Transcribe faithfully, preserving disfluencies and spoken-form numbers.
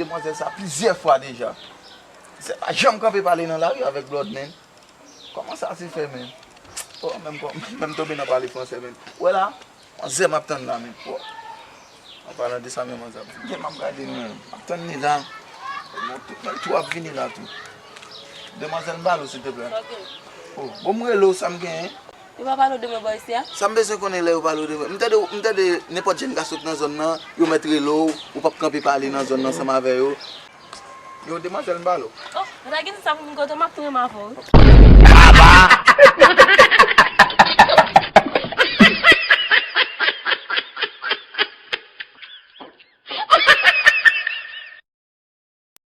Manzè sa plizyè fwa deja. Se pa janm kanpe pale nan lari avèk Blood, menm. Kòman sa se fè, menm? Oh, menm, menm tonbe nan pale fransè, menm. Ou wè la, manzè m ap tann la, menm. Oh. An palan de sa, menm manzè ap vini. M ap gade, menm. M ap tann li la. Menm tou, menm tou ap vini la, tou. Demwazèl Balo, silteplè. Oh, bon, m rele w, sa m genyen? Yo pa pale w de mwen bò isi a? Sa m bezwen konnen lè yo pale w de mwen? M tande, m tande nenpòt jèn ka sot nan zòn nan, yo mèt rele w, ou p ap kanpe pale nan zòn nan ansanm avè yo. Yo, demwazèl, m pale w. Oh, mwen ta gen sa pou m konte, m ap tou renmen avè w.